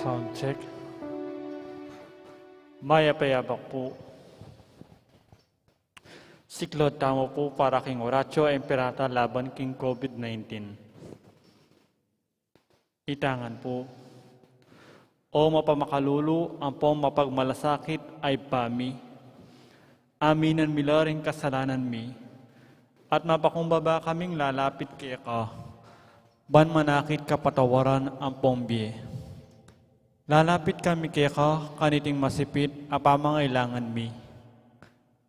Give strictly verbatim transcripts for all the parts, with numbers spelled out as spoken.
Sound check. Mayap a yabak pu. Siklaud tamu pu para king Oratio Imperata laban king COVID nineteen. Itangan pu. O mapamakalulu ampong mapagmalasakit a Ibpa mi, aminan mi la ring kasalanan mi, at mapakumbaba kaming lalapit keka, ban manakit kapatawaran ampong bie. Lalapit kami keka kaniting masipit a pamangailangan mi.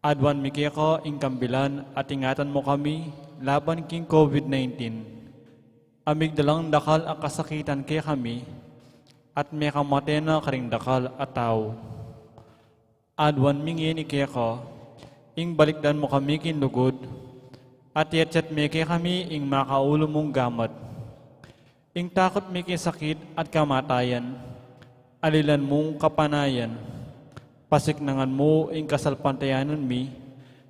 Aduan mi keka ing kambilan at ingatan mu kami laban king COVID nineteen. A migdalang dakal a kasakitan kekami at mekamate na karing dakal a tau. Aduan mi ngeni keka ing balikdan mu kami king lugud at iyatyat me kekami ing makaulu mung gamat. Ing takut mi king sakit at kamatayan, alilan mung kapanayan. Pasiknangan mu ing kasalpantayanan mi,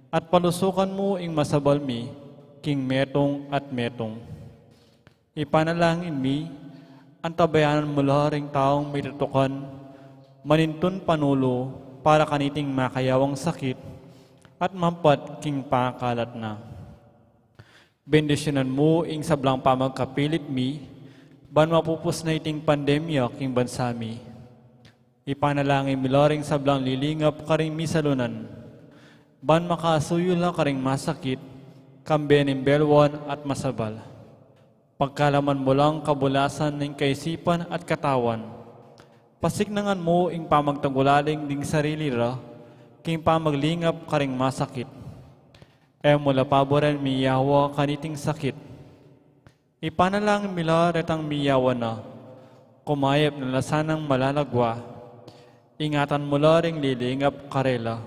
at palusukan mu ing masabal mi king metung at metung. Ipanalangin mi, antabayanan mu la ring taung mitutukan, manintun panulu para kaniting makayawang sakit, at mampat king pangakalat na. Bendisyunan mu ing sablang pamagkapilit mi, ban mapupus na iting pandemya king bansa mi. Ipanalangin mi la ring sablang lilingap karing misalunan, ban makasuyu la karing masakit, kambe ning belwan at masabal. Pagkalaman mu lang kabulasan ning kaisipan at katawan. Pasiknangan mu ing pamagtagulaling ding sarili ra, king pamaglingap karing masakit. E mu la paburen miyawa kaniting sakit. Ipanalangin mi la retang miyawa na, kumayap na la sanang malalagwa. Ingatan mu la ring lilingap karela.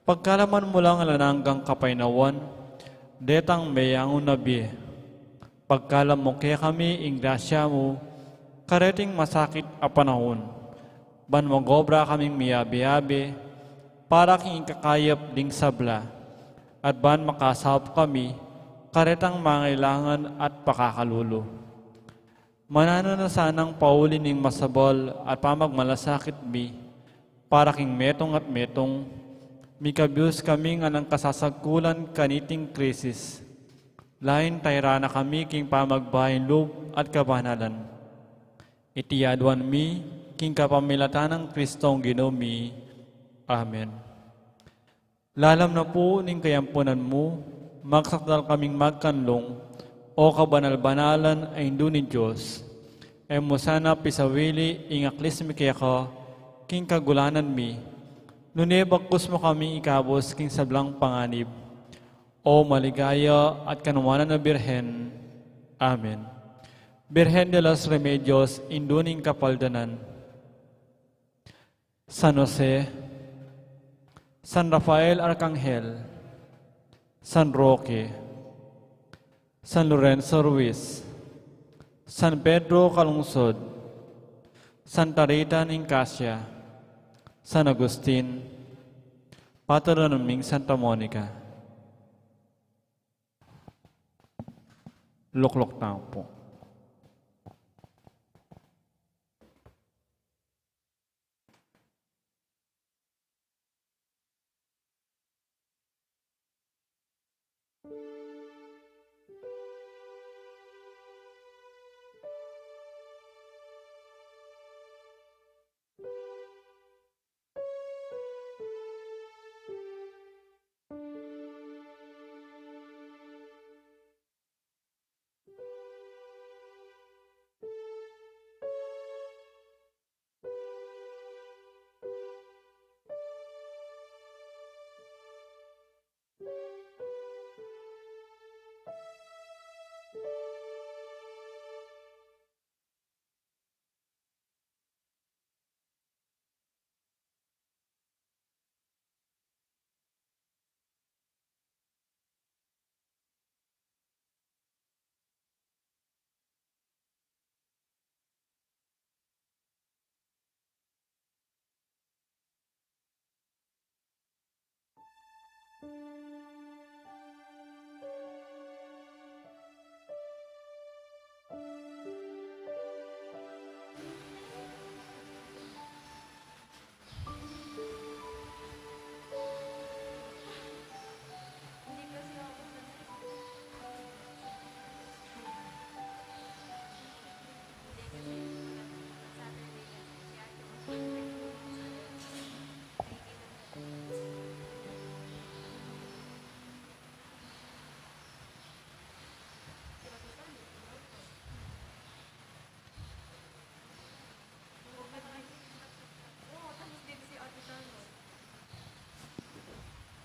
Pagkalaman mu lang alang anggang kapaynawan detang meyangu na bie. Pagkalam mu kekami ing grasya mu kareting masakit a panahun, ban mag-obra kaming miyabe-yabe para king ikakayap ding sabla, at ban makasaup kami karetang mangailangan at pakakalulu. Mananu na sanang pauli ning masabal at pamagmalasakit mi, para king metung at metung, mikabius kaming alang kasasagkulan kaniting krisis. Lain tayra na kami king pamagbaing lub at kabanalan. Iti aduan mi king kapamilatan nang Kristong Ginu mi. Amen. Lalam na pu ning kayampunan mu, magsakdal kaming magkanlung, O kabanal-banalan a Indu ning Dios. E mu sana pisawili ing aklis mi keka king kagulanan mi, nune bagkus mu kami ikabus king sablang panganib. O maligaya at kanuanan a Birhen. Amen. Birhen de los Remedios, Indu ning Kapaldanan. San Jose, San Rafael Arkanghel, San Roque, San Lorenzo Ruiz, San Pedro Calungsod, Santa Rita ning Cascia, San Agustin, patronan ming Santa Monica. Lukluk tamu pu.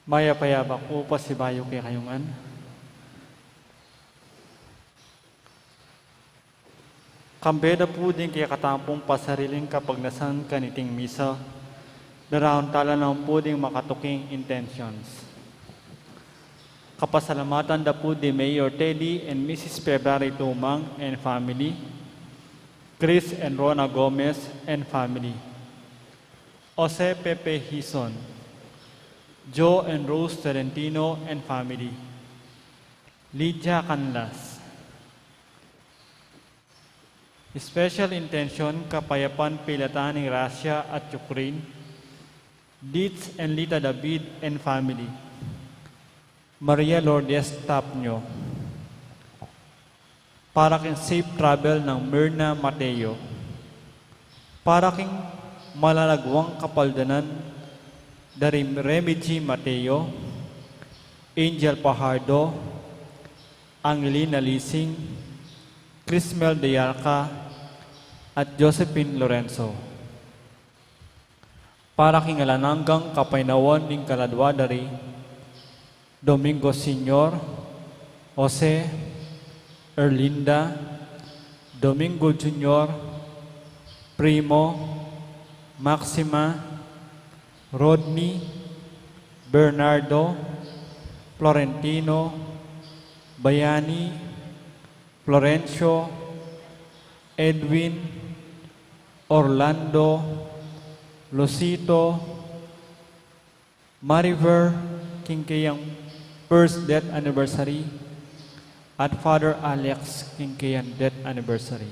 Mayap a yabak pu pasibayu kekayu ngan. Kambe da pu ding kekatamung pasariling kapagnasan kaniting misa, daraun tala naman pu ding makatuking intentions. Kapasalamatan da pu di Mayor Teddy and Missus February Tumang and family, Chris and Rona Gomez and family, Jose Pepe Hison, Joe and Rose Tolentino and family, Lydia Canlas. Special intention, kapayapan pilatan ning Russia at Ukraine, Dietz and Lita David and family, Maria Lourdes Tapnio. Para king safe travel nang Myrna Mateo. Para king malalagwang kapaldanan da ri Remy G Mateo, Angel Pajardo, Angelina Lising, Crismel Diarca, at Josephine Lorenzo. Para king alang anggang kapaynawan ning kaladwa da ri Domingo Senior, Jose, Erlinda, Domingo Junior, Primo, Maxima, Rodney, Bernardo, Florentino, Bayani, Florencio, Edwin, Orlando, Lucito, Mariver, king keyang first death anniversary, at Father Alex, king keyang death anniversary.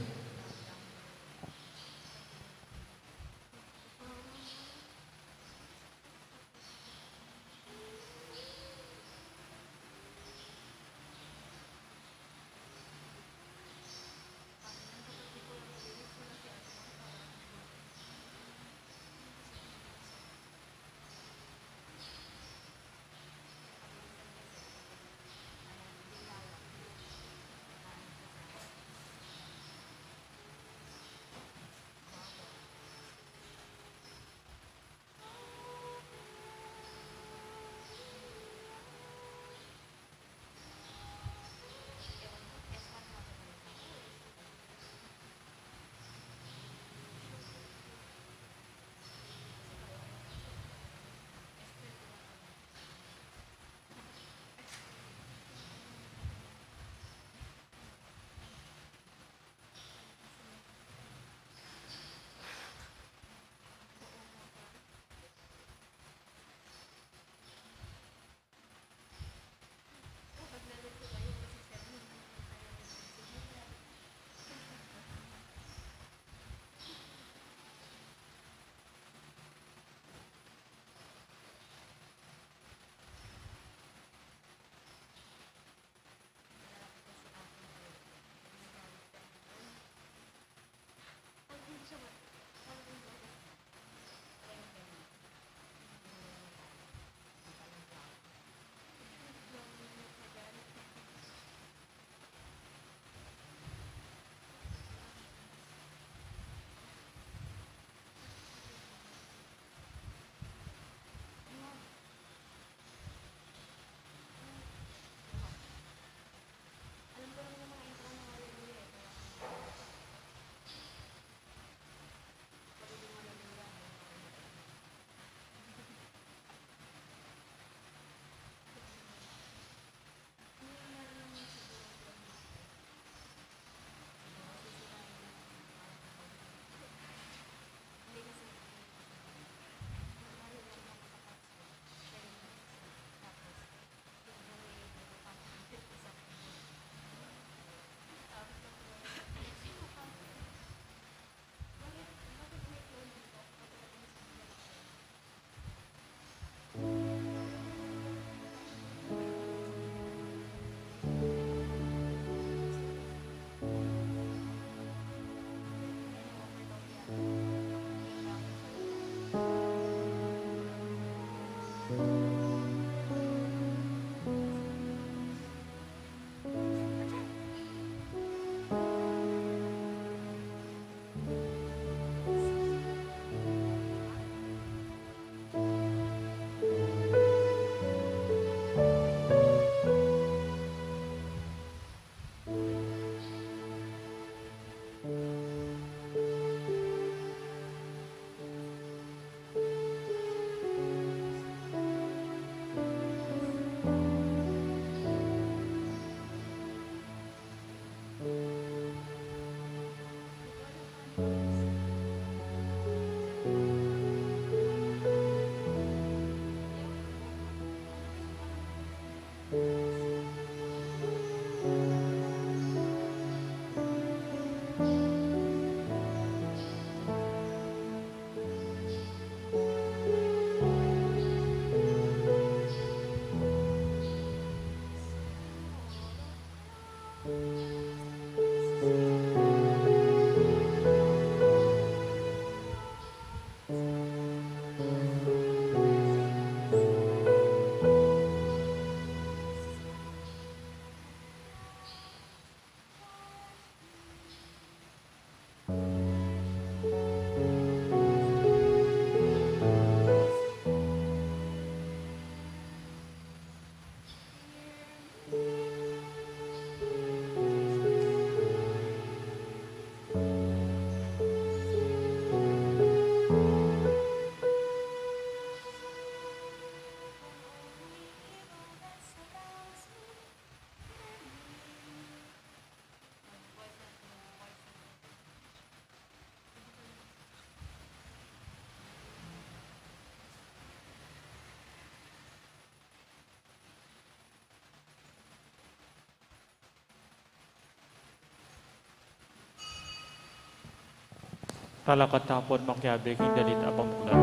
Talakad tamu pon makiabe king dalit a pamuklat.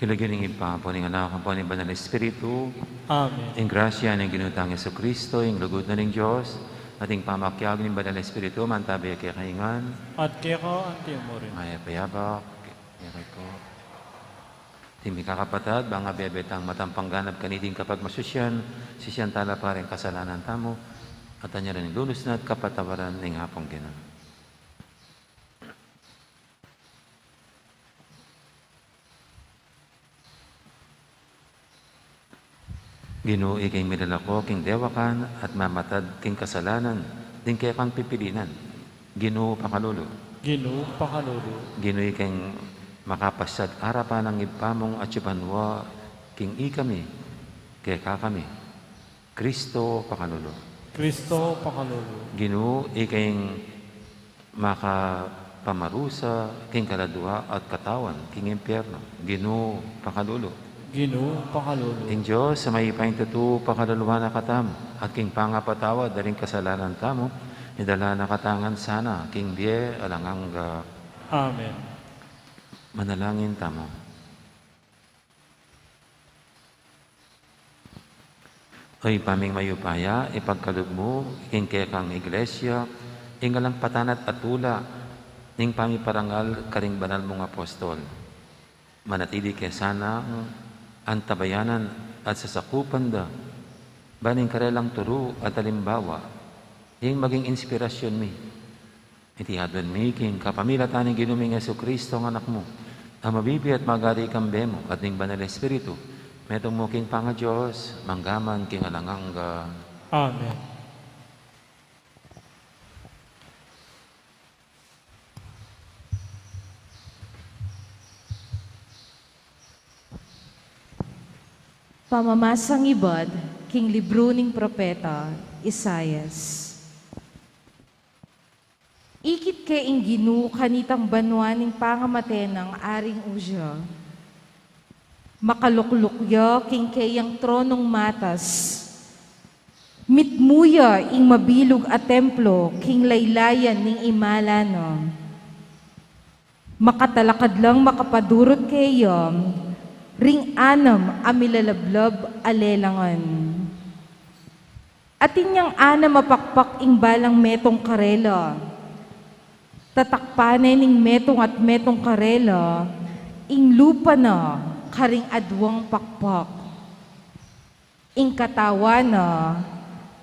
King lagyu ning Ibpa, ampo ning Anak, ampo ning Banal Espiritu. Amen. Ing grasya ning Ginu tang Jesucristo, ing lugud na ning Dios, at ing pamakiabe ning Banal Espiritu, mantabi kekayu ngan. At keka antimurin. Mayap a abak kekayu. Ing mikakapatad, bang abe-abe tang matampang ganap kaniting kapagmasusyan, sisian tala pa ring kasalanan tamu, at anya rin ing lunus na at kapatawaran ning Apung Ginu. Ginu, ika ing milalako king dewakan at mamatad king kasalanan ding kekang pipilinan. Ginu, pakalulu. Ginu, pakalulu. Ginu, ika ing makapasad arapan ning Ibpa mung atsu banua king ikami, kekakami. Kristo, pakalulu. Kristo, pakalulu. Ginu, ika ing makapamarusa king kaladua at katawan king impyernu. Ginu, pakalulu. Ginu, pakalulu. Ing Dios a mayupayang tutu pakaluluan na katamu, at king pangapatawad da ring kasalanan tamu, idala na katamu ngan sana king bie alang angga. Amen. Manalangin tamu. O Ibpa ming mayupaya, ipagkalub mu king kekang Iglesia ing alang patanat a tula ning pamiparangal karing banal mung apostol. Manatili ke sanang antabayanan at sasakupan da, ban ing karelang turu at alimbawa ing maging inspirasyun mi. Iti aduan mi king kapamilatan ning Ginu ming Jesucristo, a Anak mu, a mabibie at magari kambe mu at ning Banal Espiritu, metung mu king pangaDios, mangga man king alang angga. Amen. Pamamasang ibat king libru ning propeta Isaias. Ikit ke ing Ginu kanitang banua ning pangamate nang aring Uzia. Makalukluk ya king keyang tronung matas. Mitmu ya ing mabilug a templo king laylayan ning imala na. Makatalakad lang makapadurut keya ring anam a milalablab a lelangan. Atin yang anam a pakpak ing balang metung karela. Tatakpan ne ning metung at metung karela ing lupa na karing aduang pakpak. Ing katawan na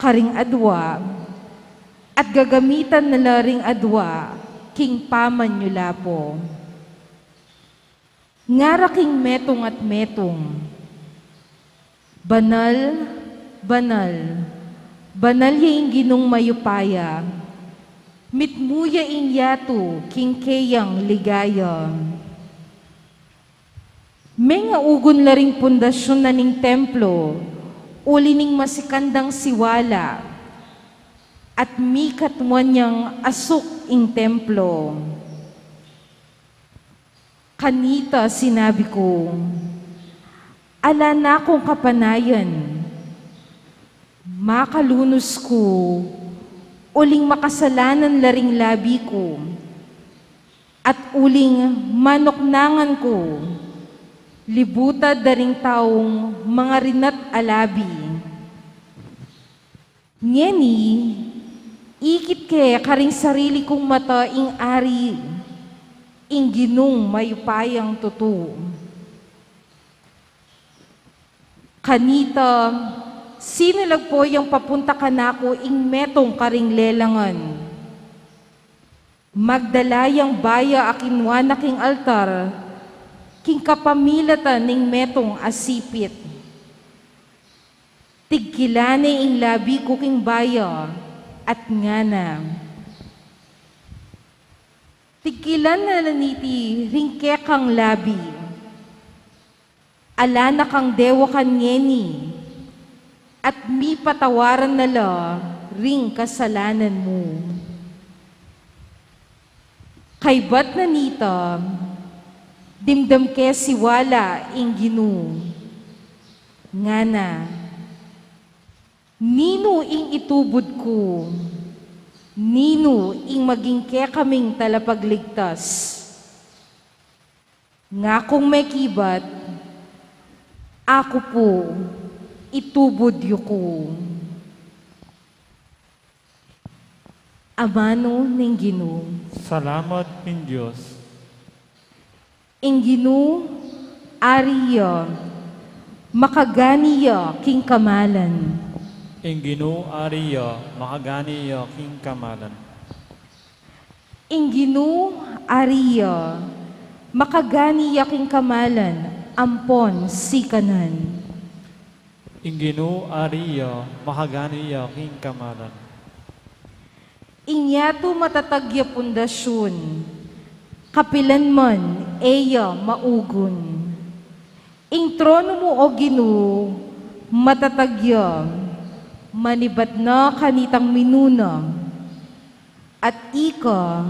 karing adua, at gagamitan na la ring adua king pamanyulapo. Ngara king metung at metung, "Banal, banal, banal ya ing Ginung mayupaya. Mitmu ya ing yatu king keyang ligaya." Mengaugun la ring pundasyun na ning templo, uli ning masikan dang siwala, at mikatmuan yang asuk ing templo. Kanita sinabi ku, "Ala na kung kapanayan, makalunus ku, uling makasalanan la ring labi ku, at uling manuknangan ku, libutan da ring taung mangarinat a labi." Ngeni, ikit ke karing sarili kung mata ing Ari, ing Ginung mayupayang tutu. Kanita, sinulag po yang papunta kanaku ing metung karing lelangan. Magdala yang baya a kinua na king altar, king kapamilatan ning metung a sipit. Tigkilan ne ing labi ku king baya, at ngana, "Tigkilan na la niti ring kekang labi. Ala na kang dewakan ngeni, at mipatawaran na la ring kasalanan mu." Kaybat na nita, dimdam ke siwala ing Ginu. Ngana, "Ninu ing itubud ku? Ninu ing maging kekaming talapagligtas?" Ngakung mekibat, "Aku pu, itubud yu ku." Amanu ning Ginu. Salamat king Dios. Ing Ginu, Ari ya, makagani ya king kamalan. Ing Ginu, Ari ya, makagani ya king kamalan. Ing Ginu, Ari ya, makagani ya king kamalan, ampon sikanan. Ing Ginu, Ari ya, makagani ya king kamalan. Ing yatu matatag ya pundasyun, kapilan man e ya maugun. Ing tronu mu, O Ginu, matatag ya, manibat na kanitang minuna. At ika,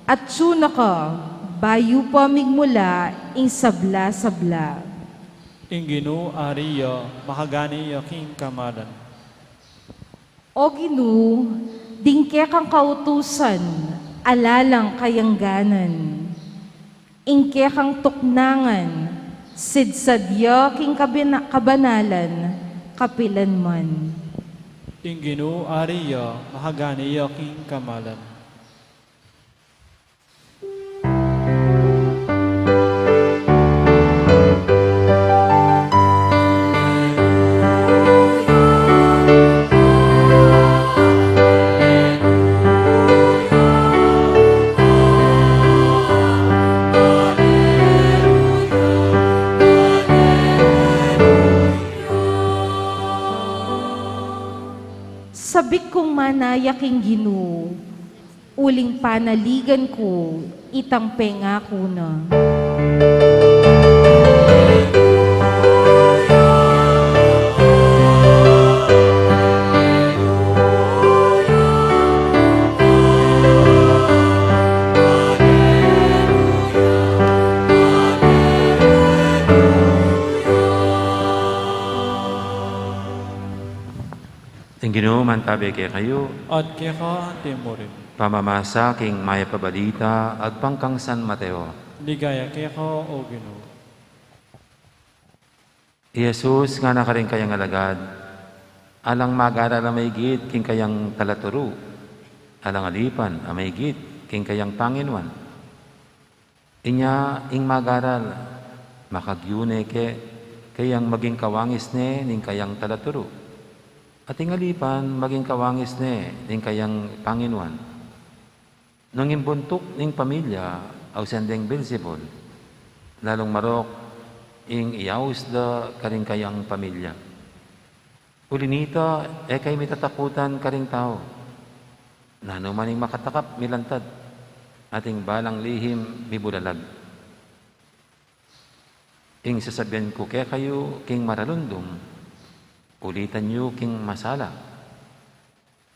atsu na ka, bayu pa migmula ing sabla-sabla. Ing Ginu, Ari ya, makagani ya king kamalan. O Ginu, ding kekang kautusan, ala lang kayangganan. Ing kekang tuknangan, sidsad ya king kabina-, kabanalan, kapilan man. Ing Ginu, Ari ya, makagani ya king kamalan. Sabik kung manaya king Ginu, uling panaligan ku itang pengaku na. Ing Ginu, Mantabi kekayu. At keka antimurin. Pamamasa king Mayap a Balita agpang kang San Mateo. Ligaya keka, O Ginu. I Jesus ngana karing kayang alagad, alang magaral a maigit king kayang talaturu, alang alipan a maigit king kayang panginuan. Inya ing magaral, makagyu ne ke kayang maging kawangis ne ning kayang talaturu, at ing alipan maging kawangis ne ning kayang panginuan. Nung ing buntuk ning pamilya ausan deng Beelzebul, lalung marok ing iaus da karing kayang pamilya. Uli nita, e kayu mitatakutan karing tau. Nanu man ing makatakap milantad, at ing balang lihim mibulalag. Ing sasabian ku kekayu king maralundum, ulitan yu king masala.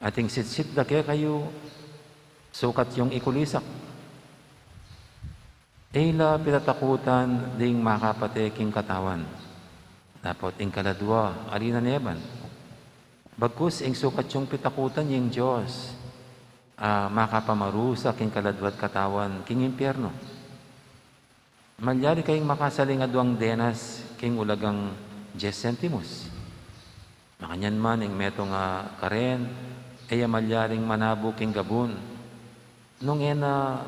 At ing sitsit da kekayu, sukat yung ikulisak. E la pitatakutan ding makapate king katawan, dapot ing kaladua ali na neban. Bagkus ing sukat yung pitakutan ing Dios, a makapamarusa king kaladwa't katawan king impiernu. Malyari kayung makasaling aduang denas king ulagang dies sentimus. Makanyan man ing metung a karen, e ya malyaring manabu king gabun nung e na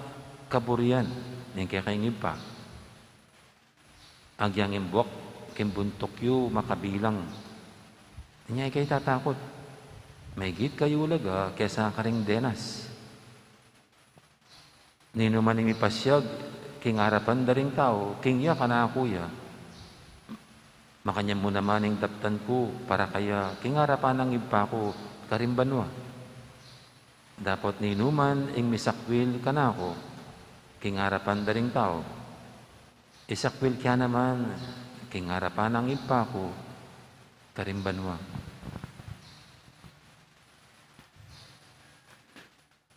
kaburian ning kekayung Ibpa. Agyang ing buak king buntuk yu makabilang, inya e kayu tatakut. Maigit kayu ulaga kesa karing denas. Ninuman ing mipasyag king arapan da ring tau, king ya kanaku ya, makanyan mu naman ing daptan ku para kaya king arapan nang Ibpa ku karing banua. Dapot ninuman ing misakwil kanaku king arapan da ring tau, isakwil ke ya naman king arapan nang Ibpa ku karing banua.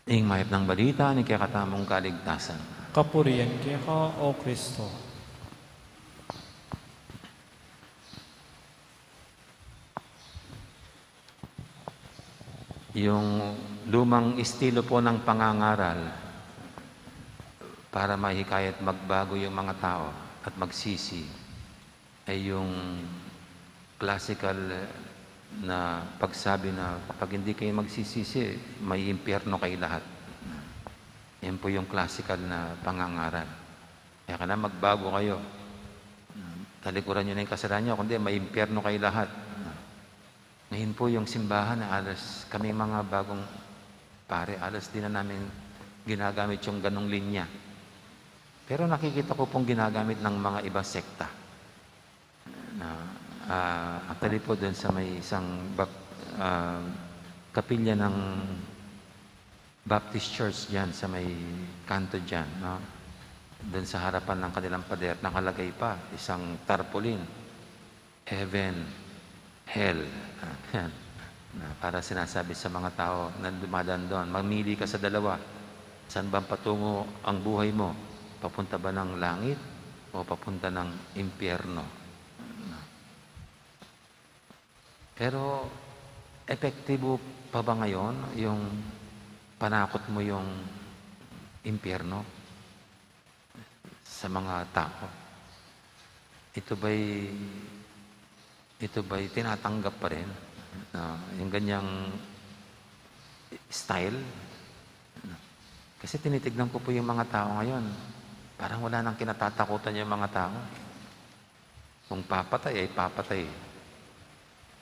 Ing mayap nang balita ning kekatamung kaligtasan. Kapurian keka, O Kristo. Yung lumang estilo po ng pangangaral para mahikayat magbago yung mga tao at magsisi ay yung classical na pagsabi na, "Pag hindi kayo magsisisi, may impyerno kayo lahat." Yan po yung classical na pangangaral. Kaya kailangan magbago kayo. Talikuran nyo na yung kasalanan nyo, kundi may impyerno kayo lahat. Ngayon po, yung simbahan, alas kami mga bagong pare, alas di na namin ginagamit yung ganong linya. Pero nakikita ko pong ginagamit ng mga iba sekta. Na, ah, actually po, dun sa may isang bap-, ah, kapilya ng Baptist Church diyan sa may kanto diyan, no? Dun sa harapan ng kanilang pader, nakalagay pa isang tarpaulin, "Heaven, Hell." Ah, yan. Na, para sinasabi sa mga tao na dumadaan doon, "Mamili ka sa dalawa. Saan bang patungo ang buhay mo? Papunta ba ng langit o papunta ng impyerno?" Pero epektibo pa ba ngayon yung panakot mo yung impyerno sa mga tao? Ito ba'y, ito ba'y tinatanggap pa rin, ah, yung ganyang style? Kasi tinitignan ko po yung mga tao ngayon, parang wala nang kinatatakutan yung mga tao. Kung papatay, ay papatay.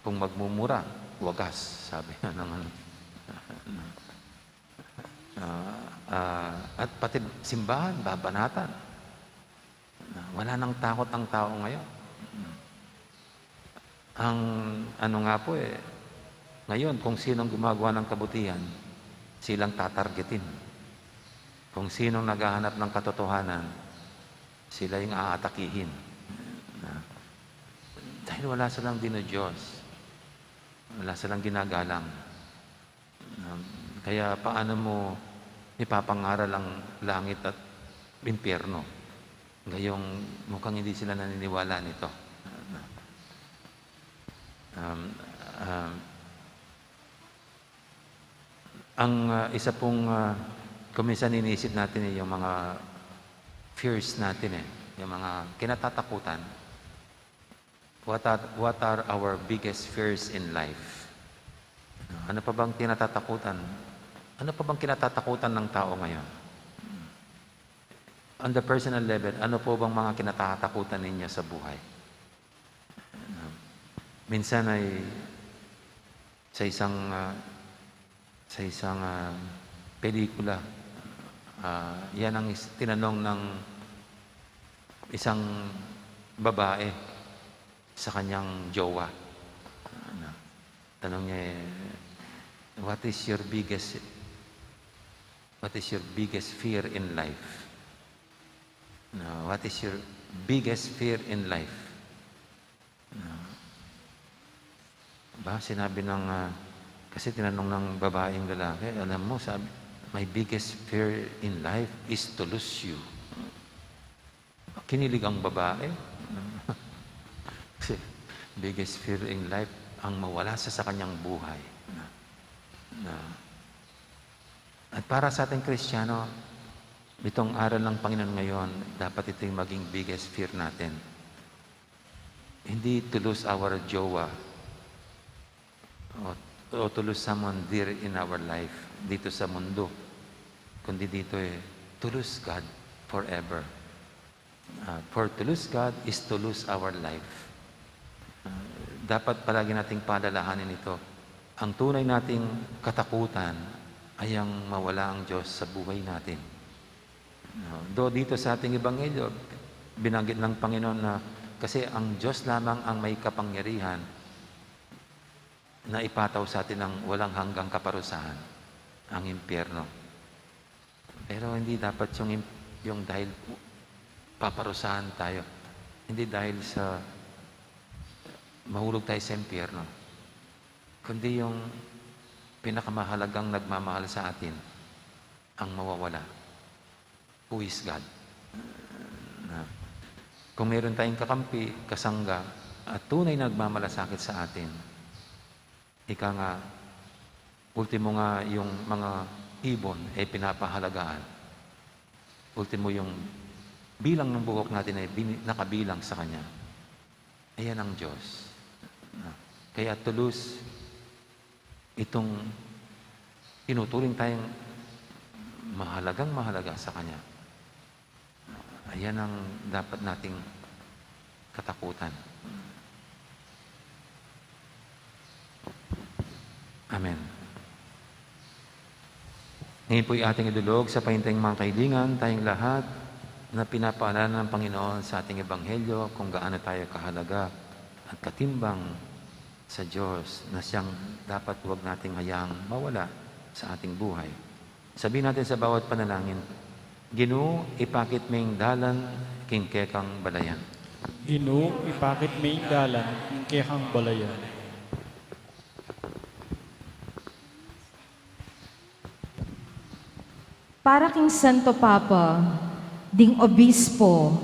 Kung magmumura, wagas, sabi nga ng ano. Ah, ah, at pati simbahan, babanatan. Wala nang takot ang tao ngayon. Ang ano nga po eh, ngayon, kung sinong gumagawa ng kabutihan, silang tatargetin. Kung sinong naghahanap ng katotohanan, sila yung aatakihin. Na, dahil wala silang dinodiyos, wala silang ginagalang. Um, kaya paano mo ipapangaral ang langit at impyerno? Gayong mukhang hindi sila naniniwala nito. Um, um, Ang, ah, isa pong, ah, kung minsan iniisip natin, eh, yung mga fears natin, eh, yung mga kinatatakutan. What are, what are our biggest fears in life? Ano pa bang kinatatakutan? Ano pa bang kinatatakutan ng tao ngayon? On the personal level, ano po bang mga kinatatakutan ninyo sa buhay? Minsan ay sa isang, ah, sa isang, ah, pelikula, ah, yan ang is-, tinanong ng isang babae sa kanyang jowa. Ano, tanong niya, eh, "What is your biggest, what is your biggest fear in life?" No, "What is your biggest fear in life?" No. Ba, sinabi ng, ah, kasi tinanong ng babaeng lalaki, "Alam mo," sabi, "my biggest fear in life is to lose you." Kinilig ang babae. Kasi biggest fear in life, ang mawala sa, sa kanyang buhay. Na, na, at para sa ating Kristiyano, itong aral ng Panginoon ngayon, dapat ito yung maging biggest fear natin. Hindi to lose our jowa o, o to lose someone dear in our life dito sa mundo, kundi dito, eh, to lose God forever. Ah, for to lose God is to lose our life. Ah, dapat palagi nating paalalahanin ito. Ang tunay nating katakutan ay ang mawala ang Diyos sa buhay natin. No? Do dito sa ating ebanghelyo, binanggit ng Panginoon na kasi ang Diyos lamang ang may kapangyarihan na ipataw sa atin ang walang hanggang kaparusahan, ang impyerno. Pero hindi dapat yung im-, yung dahil paparusahan tayo. Hindi dahil sa mahulog tayo sa impyerno, kundi yung pinakamahalagang nagmamahal sa atin ang mawawala. Who is God? Na, kung meron tayong kakampi, kasangga, at tunay na nagmamalasakit sa atin, ika nga, ultimo nga yung mga ibon ay pinapahalagaan. Ultimo yung bilang ng buhok natin ay bini-, nakabilang sa Kanya. Ayan ang Diyos. Na, kaya to lose itong tinuturing tayong mahalagang mahalaga sa Kanya. Ayan ang dapat nating katakutan. Amen. Ngayon po'y ating idulog sa painteng mga kaibigan, tayong lahat na pinapaalala ng Panginoon sa ating ebanghelyo kung gaano tayo kahalaga at katimbang sa Diyos na siyang dapat huwag nating hayaang mawala sa ating buhay. Sabihin natin sa bawat panalangin, "Ginu, ipakit me ing dalan king kekang balayan." Ginu, ipakit me ing dalan king kekang balayan. Para king Santo Papa, ding Obispo,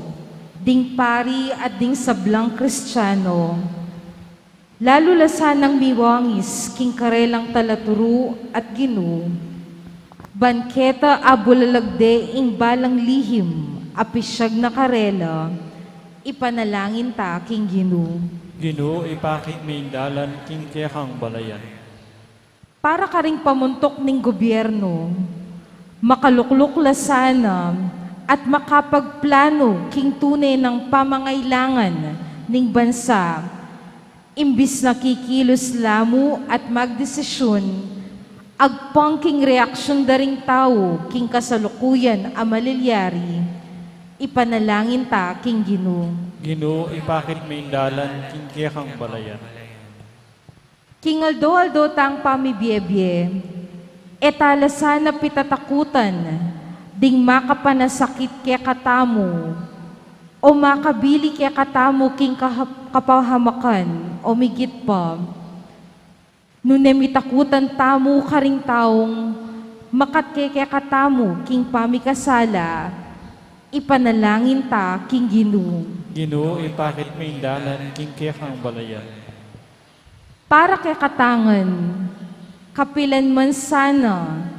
ding pari at ding sablang Kristiyano, lalu la sanang miwangis king karelang talaturu at Ginu, ban keta abulalag de ing balang lihim a pisyag na karela, ipanalangin ta king Ginu. Ginu, ipakit me ing dalan king kekang balayan. Para karing pamuntuk ning gobyerno, makalukluk la sana at makapagplano king tune nang pamangailangan ning bansa, imbis na kikilus la mu at magdesisyun agpang king reaksyun da ring tau king kasalukuyan a malilyari, ipanalangin ta king Ginu. Ginu, ipakit me ing dalan king kekang balayan. King aldo-aldo tang pamibiebie, e ta la sana pitatakutan ding makapanasakit kekatamu, o makabili kekatamu king kahap-, kapahamakan, o migit pa, nune mitakutan tamu karing taung makatke kekatamu king pamikasala, ipanalangin ta king Ginu. Ginu, ipakit me ing dalan king kekang balayan. Para kekatang ngan, Kapilan man sana,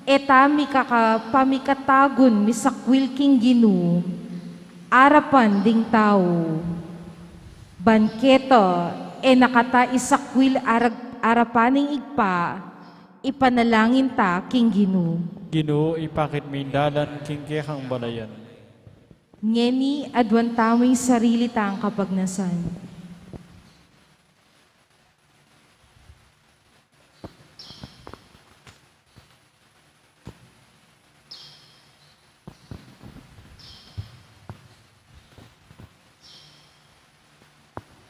e ta mikaka-, pamikatagun misakwil king Ginu, arapan ding tau. Ban keta, e na kata isakwil arag-, arapan ning Ibpa, ipanalangin ta king Ginu. Ginu, ipakit mu ing dalan king kekang balayan. Ngeni, aduan tamu ing sarili tang kapagnasan.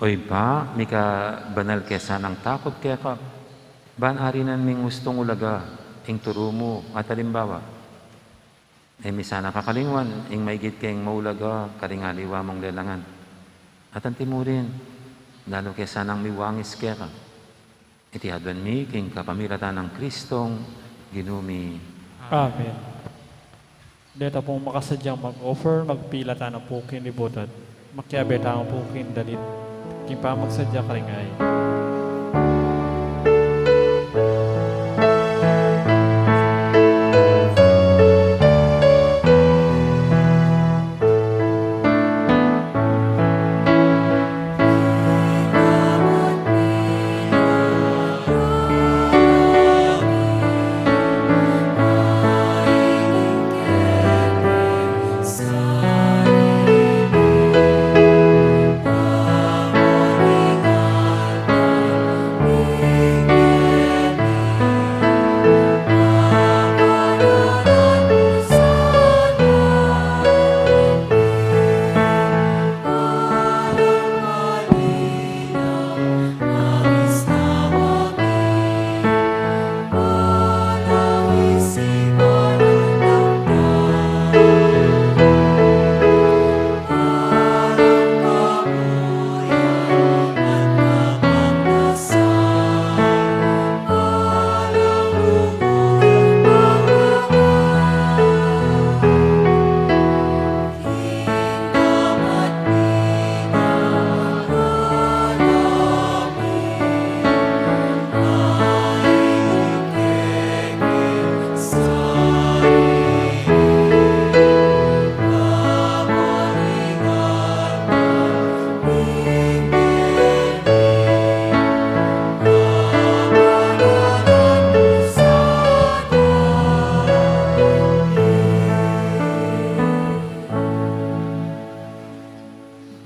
O Ibpa, mika banal ke sanang takut keka, ban arinan ming ustung ulaga ing turu mu at alimbawa. E mi sana kakalingwan ing maigit keng maulaga karing aliwa mung lelangan. At anti mu rin, lalu ke sanang miwangis keka. Iti aduan mi king kapamilatan nang Kristong Ginu mi. Amen. Deta pung makasadyang mag-offer, magpilatan na pu king libut at makiabe tamu pu king dalit king pamagsadya karing ain.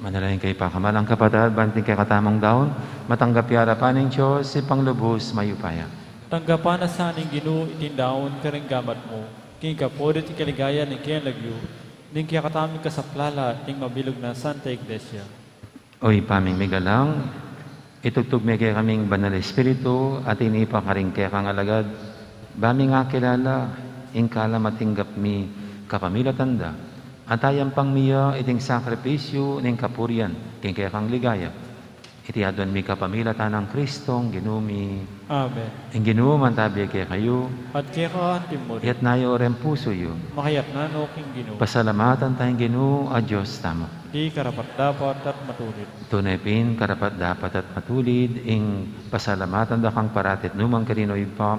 Manalangin kayu, pakamalan kung kapatad, ban iting kekatamung daun matanggap ya arapan ning Dios, Ibpang lubus mayupaya. Tanggapan na sa ning Ginu iting daun karing gamat mu, king kapurian at kaligayan ning kayang lagyu, ning kekatamung kasaplalan at ning mabilug nang Santa Iglesia. O Ibpa ming migalang, itubud me kekami ing Banal Espiritu, at ini pa karing kekang alagad, ba ming akilala ing kalam a tinggap mi kapamilatan da, at ayampang mi ya iting sakripisyu ning kapurian king kekang ligaya. Iti aduan mi kapamilatan nang Kristong Ginu mi. Amen. Ing Ginu mantabi kekayu. At keka antimurin. Iyatas yu ring pusu yu. Makayatas no king Ginu. Pasalamatan taya ing Ginu a Dios tamu. Di karapat-dapat at matulid. Tune pin karapat-dapat at matulid ing pasalamatan da kang parati at nukarin man, O Ibpa,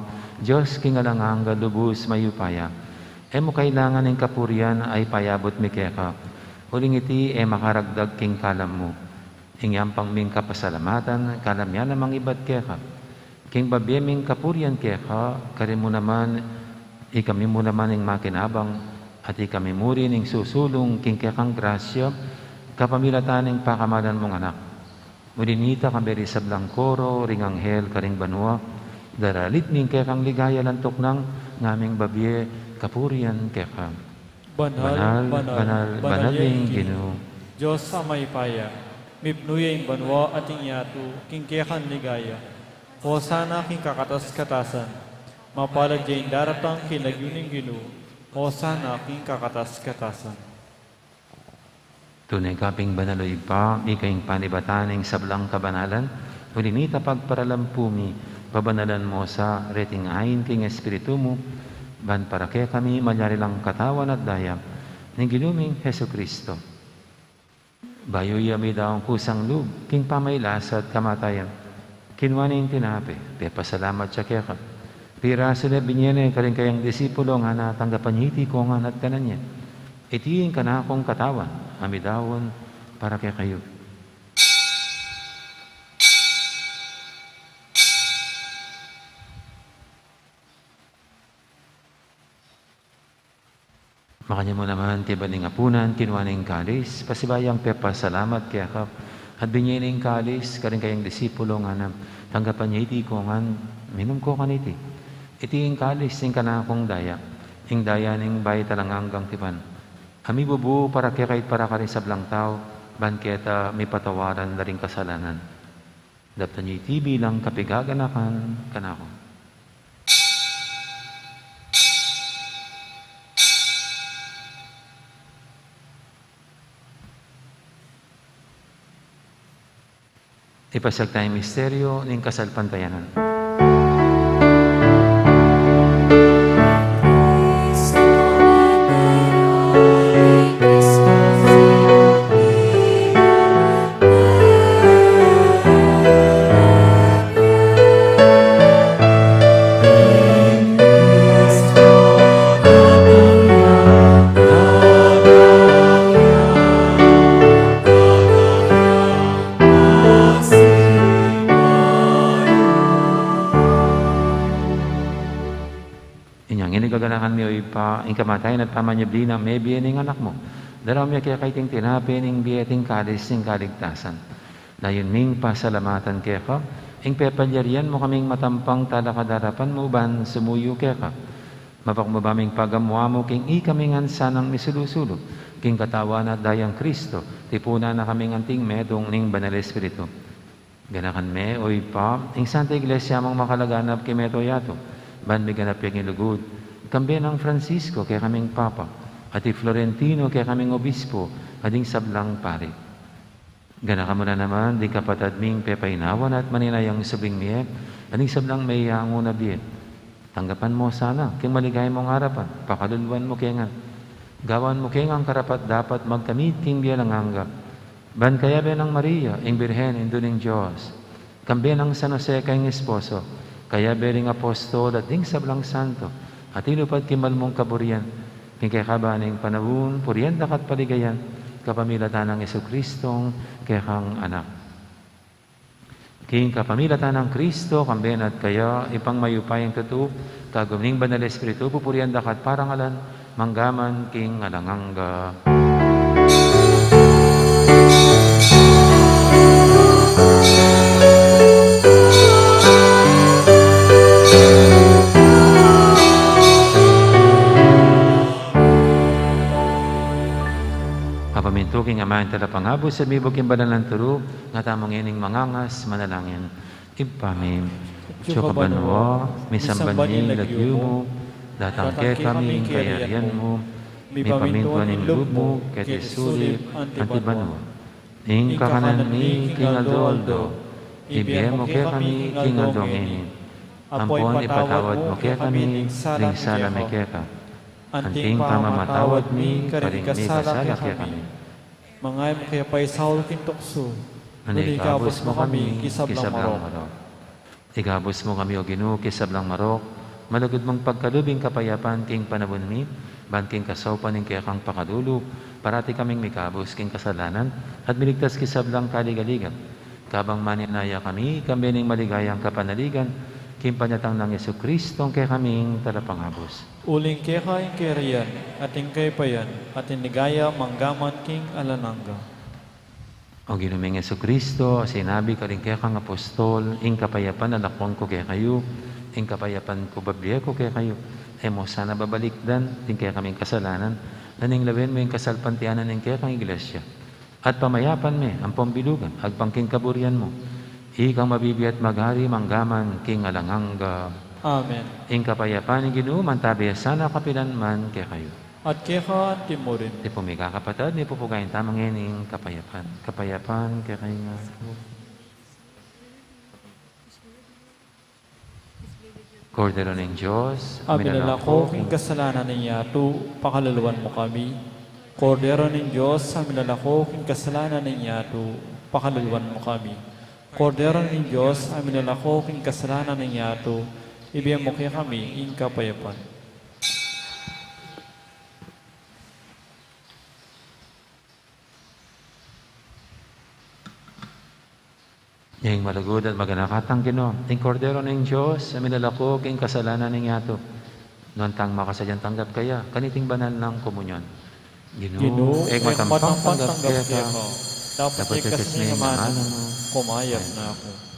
Dios king alang angga, lubus mayupaya. E mu kailangan ing kapurian a ipayabut mi keka, uling iti e makaragdag king kalam mu. Ing yampang ming kapasalamatan, kalam ya namang ibat keka. King babie ming kapurian keka, karin mu naman, ikami mu naman ing makinabang, at ikami mu rin ing susulung king kekang grasya, kapamilatan ning pakamalan mung Anak. Uli nita, kayabe ring sablang koro ring anghel karing banua, daralit mi ing kekang ligaya, lantuk nang ngaming babie kapurian keka. Banal, banal, banal, banal ya ing Ginu. Dios a mayupaya, mipnu ya ing banua at ing yatu king kekang ligaya. Hosana king kakatas-katasan. Mapalad ya ing daratang king lagyu ning Ginu. Hosana king kakatas-katasan. Tune ka pin banal, O Ibpa, ika ing panibatan ning sablang kabanalan. Uli nita, pagparalan pu mi, pabanalan mu sa reting ain king Espiritu mu, ban para kekami malyari lang katawan at daya ning Ginu ming Jesucristo. Bayu ya midaun kusang lub king pamagkasakit at kamatayan, kinua ne ing tinape, pepasalamat ya keka, Pirasu ne, binie ne karing kayang disipulo, ngana, tanggapan ye iti kongan at kanan ye. Iti ing kanakung katawan a midaun para kekayu. Makanyan mu naman, kaybat ning apunan, kinua ne ing kalis, pasibayu yang pepasalamat keka, at binie ne ing kalis karing kayang disipulo, ngana, tanggapan ye iti kongan, minum ko kaniti. Iti ing kalis ning kanakung daya, ing daya ning bayu at alang anggang tipan, a mibubu para kekayu at para karing sablang tau, ban keta mipatawaran la ring kasalanan. Daptan ye iti bilang kapigaganakan kanaku. Ipasiag taya ing misteryu ning kasalpantayanan. Inya ngeni, gaganakan mi, O Ibpa, ing kamatayan at pamanyubli nang mebie ning Anak mu. Daraun mi keka iting tinape ning bie at ing kalis ning kaligtasan. Layun ming pasalamatan keka ing pepalyarian mu kaming matampang talakad king arapan mu ban sumuyu keka. Mapakmu ba ming pagamu-amu king ikami ngan sanang misulu-sulu king katawan at dayang Kristo, tipunan na kaming anting metung ning Banal Espiritu. Ganakan me, O Ibpa, ing Santa Iglesia mung makalaganap king mabilug a yatu, ban miganap ya king lugud, kambe nang Francisco kekaming Papa, at i Florentino kekaming Obispo, at ding sablang pari. Ganakan mu la naman ding kapatad ming pepainawa na at maninayang subling mie, at ding sablang meyangu na bie. Tanggapan mu la sana king maligaya mung arapan, pakaluluan mu ke ngan. Gawan mu ke ngan karapat-dapat magkamit king bie alang angga. Ban kayabe nang Maria, ing Birhen, Indu ning Dios, kambe nang San Jose, kayang esposo, kayabe ring apostol, at ding sablang santo a tinupad king banal mung kaburian, king kekaban ning panaun, purian da ka at paligayan, kapamilatan nang Jesucristong kekang Anak. King kapamilatan nang Kristo, kambe na at kaya, Ibpang mayupayang tutu, kagum ning Banal Espiritu, pupurian da ka at parangalan, mangga man king alang angga. Papamintu king aman taga pangabus at mibuk king banal nang turu, ngatamu ngening mangangas manalangin. Ibpa mi, atsu ka banua, misamban ya ing lagyu mu, datang kekami ing kayarian mu, mipamintuan ing lub mu, keti sulip anti banua. Ing kakanan mi king aldo-aldo, ibie mu kekami king aldo ngeni. Ampon ipatawad mu kekami ding sala mi keka, anting pamamatawad mi karing mikasala kekami. Manga e mu ke paisaul king tuksu, nune ikabus mu kami king sablang marok. Ikabus mu kami, O Ginu, king sablang marok, malugud mung pagkalub ing kapayapan king panaun mi, ban king kasaupan ning kekang pakalulu, parati kaming mikabus king kasalanan, at miligtas king sablang kaligaligan. Kabang manenaya kami, kambe ning maligayang kapanaligan, king panyatang nang Jesucristong kekaming talapangabus. Uling keka ing kayarian, at ing kayapan, at ing ligaya, mangga man king alang angga. O Ginu ming Jesucristo, a sinabi karing kekang apostol, ing kapayapan lakwan ku kekayu, ing kapayapan ku babie ku kekayu, e mu sana babalikdan ding kekaming kasalanan, nune ing lawen mu ing kasalpantayanan ning kekang Iglesia. At pamayapan me ampon bilugan, agpang king kaburian mu. Ikang mabibie at magari mangga man king alang angga. Amen. Ing kapayapan ning Ginu mantabi ya sana kapilan man kekayu. At keka anti murin. Tipun mi kakapatad, mipupugayan tamu ngening kapayapan. Kapayapan kekayu ngan. Kordero ning Dios, a milalako king kasalanan ning yatu, pakaluluan mu kami. Kordero ning Dios, a milalako king kasalanan ning yatu, pakaluluan mu kami. Kordero ning Dios, a milalako king kasalanan ning yatu, Ibie mu kekami ing kapayapan. Ing malugud at maganakatang Ginu, ing Kordero ning Dios, a milalako king kasalanan ning yatu. Nuan tang makasadyang tanggap kaya, kaniting banal nang komunyon. Ginu, Ginu, e ku matampang tanggap keka, dapot ikasmi ing amanu mu, kumayap na ku.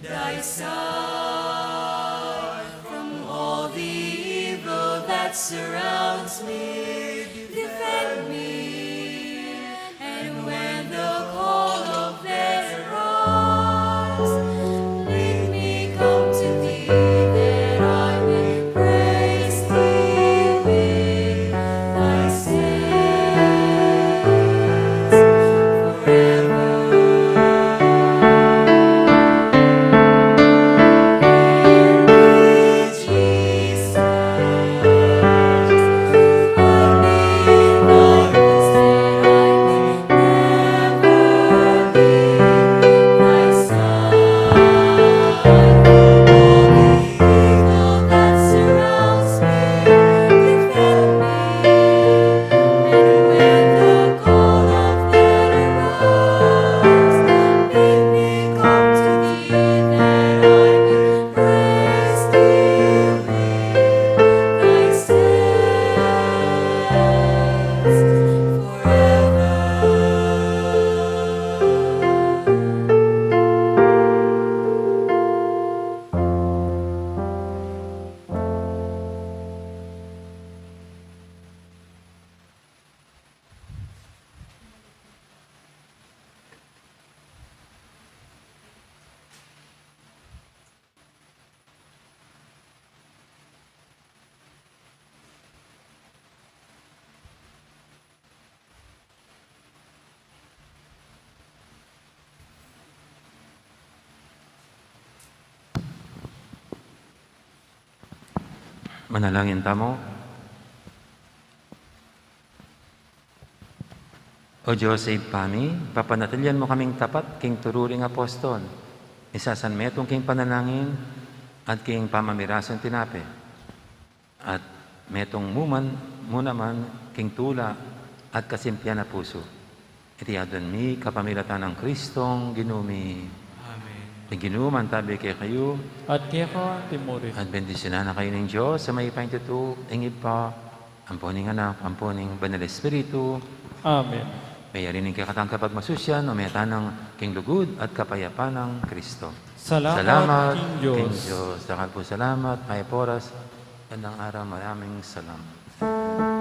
Thy side from all the evil that surrounds me. Defend me, and when the call of death arrives, bid me come to thee, that I may praise thee with thy saints forever. Manalangin tamu. O Dios a Ibpa mi, papanatilian mu kaming tapat king turu ring apostol, misasanmetung king panalangin at king pamamirasan tinape, at metung mu man, mu naman king tula at kasimpian a pusu. Iti adwan mi kapamilatan nang Kristong Ginu mi. Amen. Ing Ginu mantabi kekayu. At keka mu rin. At bendisyunan na kayu ning Dios a mayupayang tutu, ing Ibpa, ampo ning Anak, ampo ning Banal Espiritu. Amen. Mayari ning kekatang kapagmasusian, o meta nang king lugud at kapayapan nang Kristo. Salamat king Dios. King Dios. Dakal pung salamat, mayap a oras, gandang araw, maraming salamat.